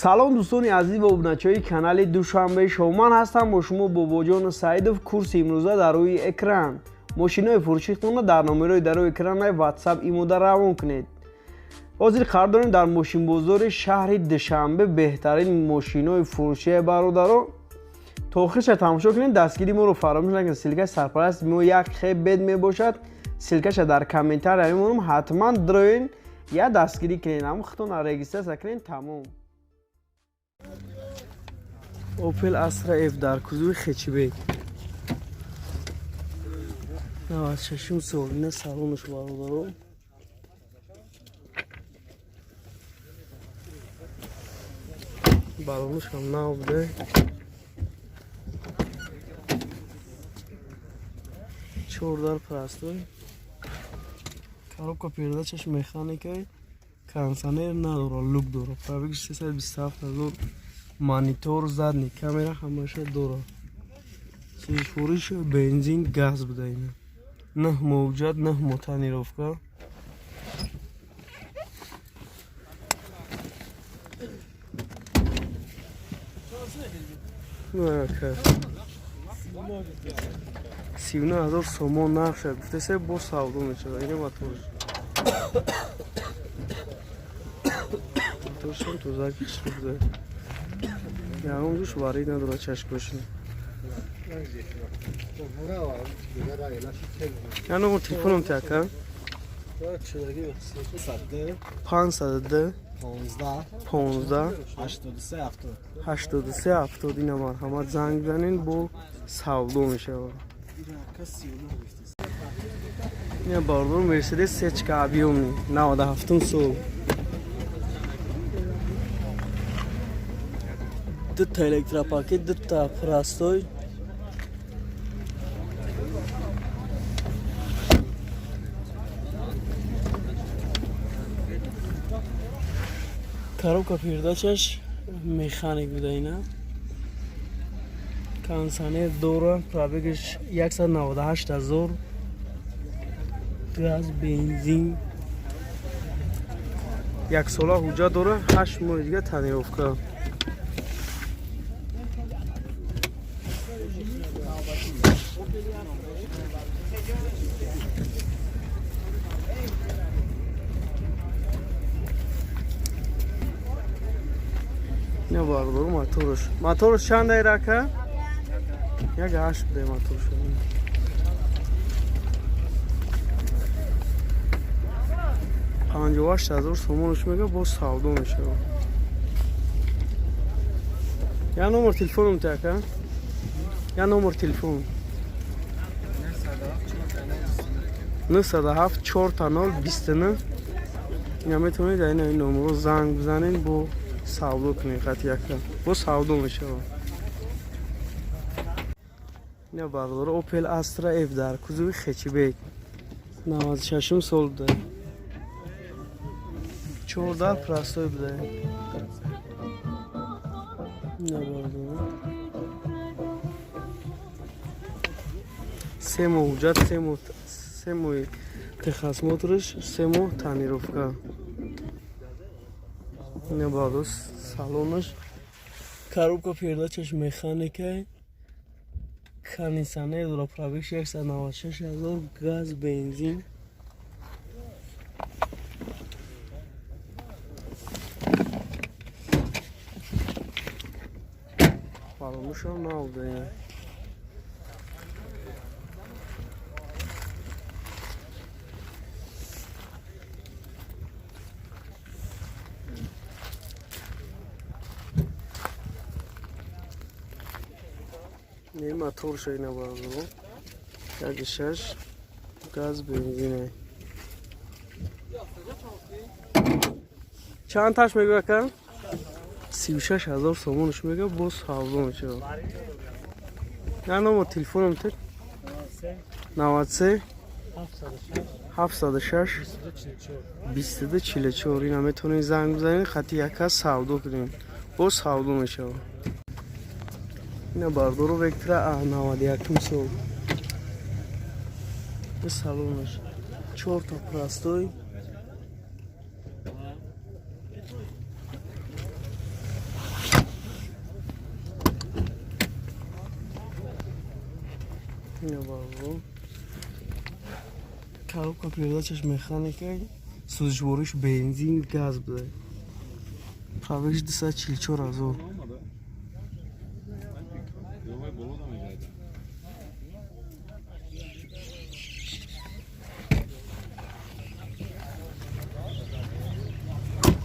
Салом, дӯстони азиз ва обуначиҳои канали Душанбе Шоу. Ман ҳастам бо шумо Бобоҷон Саидов. Курси имрӯза дар рӯи экран. Мошинои фурӯшитонро дар номерои дар рӯи экранаи WhatsApp имода равон кунед. Ҳозир қарор дорем дар мошинбозори шаҳри Душанбе. Беҳтарин мошинои фурӯшия, бародаро. То охирша тамошо кунед, дастгири моро фаромӯш накунед. Ссылка и сарпарасти мо як хебет мебошад. Ссылка ша дар комментария мемонам, ҳатман дроен я дастгирӣ кунед, ҳам худтон регистрация кунед, тамом. Opel Astra F дар кузови хэтчбек, 96 сол. Ина салонаш, бародаро. Балонаш ҳам нав буда. Чордар простой, коробка передач аш механикай, кондиционер надора, люк дора, пробег иш 327 000, монитор, задний камера ҳамаша дора. Сӯзишвориш бензин, газ буда. Ина 9 моҳ ҳуҷҷат, 9 моҳ тонировка. Ака, 39 000 сомон нархша гуфтасе, бо савдо мешавад. Ина моторш, моторшам тозаки буда, ягон ҷош варид надорад, чашкошин. Я номер телефоном ти, ака? 502 15 83 70. Ина марҳамат, занг бизанед, бо савдо мешавад. Ина, бародор, Мерседес сечка объёмный, 97-ум сол, дута электропакет, дута простой. Коробка передач аш механик буда. Ина кондиционер дора, пробег иш 198 000, газ, бензин, яксола ҳуҷҷат дора, 8 моҳи дига тонировка. Ина, бародаро, моторш. Моторш чанд айрака? 1,8 буде моторш. 58 000 сомонаш мега, боз савдо мешавад. Я номер телефоном ти, ака? Я номер телефон? 907 4 0 29. Ина метавонед дар ин номерро занг бизанед, бо савдо кунед, хати яка бо савдо мешавад. Ина, бародаро, Opel Astra F дар кузови хэтчбек, 96 сол буда, чордар простой буда. Ина, бародаро, 3 моҳ ҳуҷҷат, 3 моҳ, 3 моҳи техосмотр ш, 3 моҳ тонировка. Ина, бародаро, салонаш, коробка передач аш механикай, кондиционер дора, пробег ш 196 000, газ, бензин. Балонушам нав буда ина. Не, моторша ина, бародаро, 1,6, газ, бензине. Чанд таш мегӯ, ака? 36 000 сомонаш мега, боз савдо мешавад. Я номер телефоном ти? 93 706 22 44. Ина метавонед занг бизанед, хати яка савдо кунед, боз савдо мешавад. Ина, бародаро, Вектра А, 91 сол. Салонаш чорта простой. Ина бародаро. Коробка передачаш механика, сӯзишвориш бензин, газ буда. Пробегш 244 ҳазор.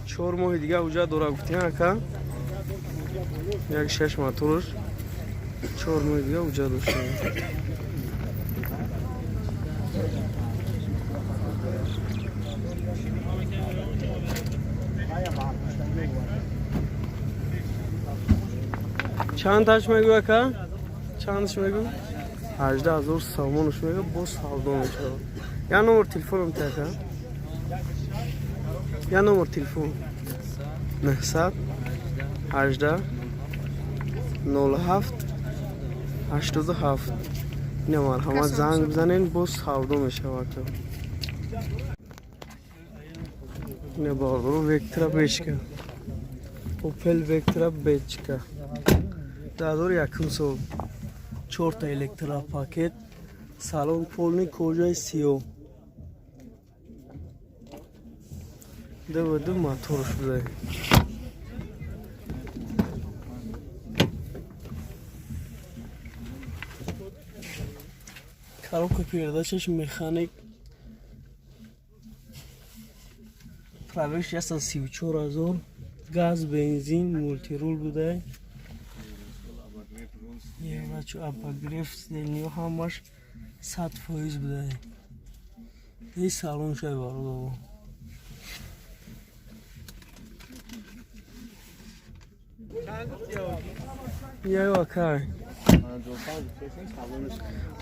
4 моҳи дига ҳуҷҷат дора гуфтем ака. 1.6 моторш 4 моҳи дига ҳуҷҷат дошта. Чанд таш мегӯ ака? Чандаш мегӯ? 18,000 сомонаш мегӯ, боз савдо мешавад. Я номер телефоном те ака? Я номер телефон. 918 07 87. Ина марҳамат занг бизанен, боз савдо мешавад. Ина бародаро Вектра бечка. Опел Вектра бечка. 2001 сол. 4 та электропакет, салон полный кожаи сиёҳ. 2.2 моторш буда. Коробка передачаш механик. Пробегш 134 ҳазор. Газ, бензин, мултирул буда. Еврачу обогрев сиденьё ҳамаш 100% буда. Ин салон шай бародаро. Яё акай.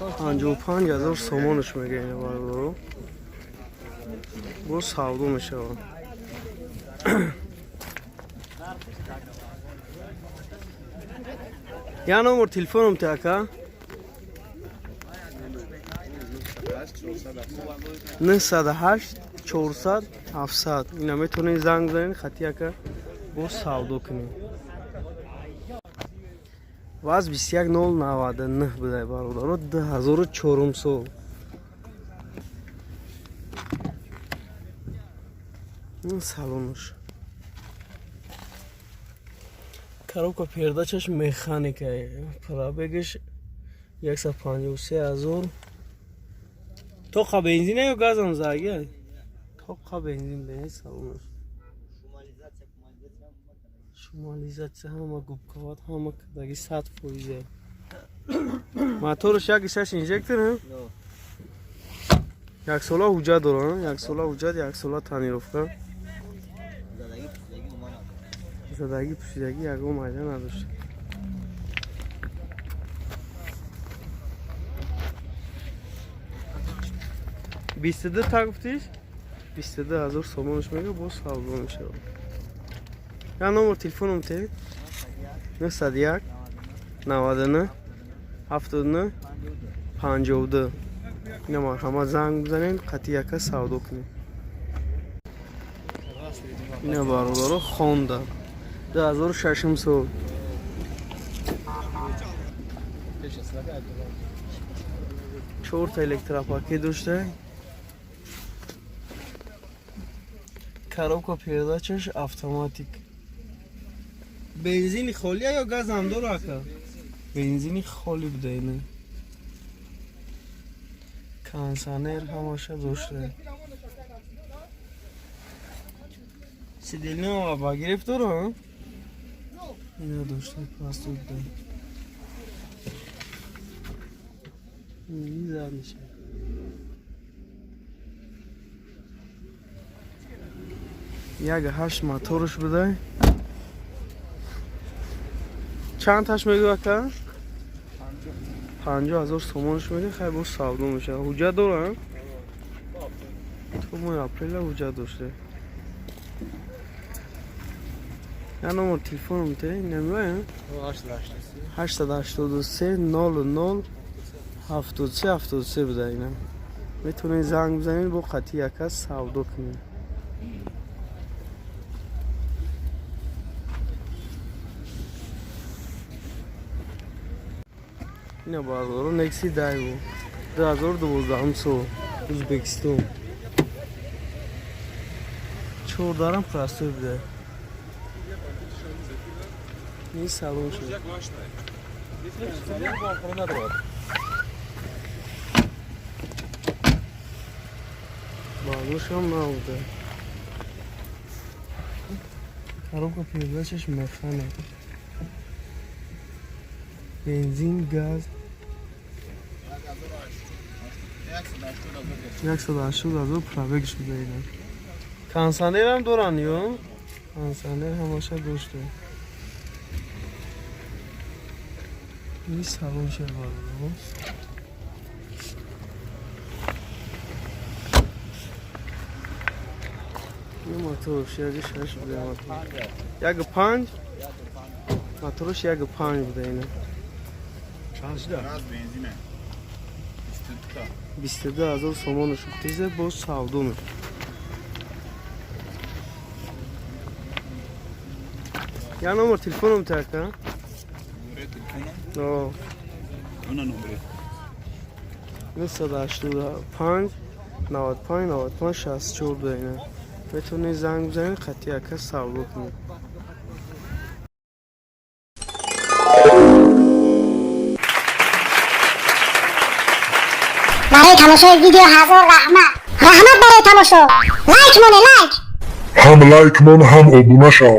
55,000 сомонаш мега ина бародаро. Боз савдо мешавад. Я номер телефоном те ака? 908 400 700. Ина метавонед занг бизанед, хати ака боз савдо кунед. Ваз 21099 буда бародаро, 2004 сол. Ин салонаш. Коробка передачаш механика. Пробегш 153,000. Тоқа бензин ё газам заги? Тоқа бензин бе салонаш. Шумализатсия ҳама губкават ҳама кадаги 100%. Моторш 1.6 инжектор, як сола ҳуҷҷат дора, як сола ҳуҷҷат, як сола тонировка. Задаги пӯшидаги ягон майда надошт. 22 та гуфтиш? 22,000 сомонаш мега, боз савдо мешавад. Я номер телефоном те? 901 99 79 52. Ина марҳамат занг бизанед, қатъи яка савдо кунед. Ина бародаро Хонда 2006 сол. 4 та электропакет дошта. Коробка передачаш автоматик. Бензини холия ё газам дора ака? Бензини холи буда ина. Кондиционер ҳамаша дошта. Сидельнио обогрев дора? Ина дошта пластик буда. Задниша. 1.8 моторш буда. Чанд таш мегӯ ака? 50,000 сомонаш мега, хай боз савдо мешавад. Ҳуҷҷат дора? То моҳи апреля ҳуҷҷат дошта. Я номер телефоном те намеоям? 883 00 73 73 буда ина. Метавонед занг бизанед, бо қатъи яка савдо кунед. Ина бародаро, Некси Дайво 2012 сол, Узбекистон. Чордарам простой буда. Ин салон шуд. Багушам набуда. Коробка передачаш механик. Бензин, газ. 180 000 пробег шуда ина. Кондиционерам доранд ё? Кондиционер ҳамаша дошта. Ин салон шуд, бародаро. Ин моторш 1.6 буда мотор. 1.5, моторш 1.5 буда ина. Чанд шуда? 22 000 сомон шуд. Теза боз савдо мекунад. Я номер телефоном така? О. 985 95 95 64 буда ина. Метавонед занг бизанед, қатъи ака савдо кунед. Барои тамошои видео ҳазор раҳмат, раҳмат барои тамошо. Лайк моне, лайк. Ҳам лайк мон, ҳам обуна шав.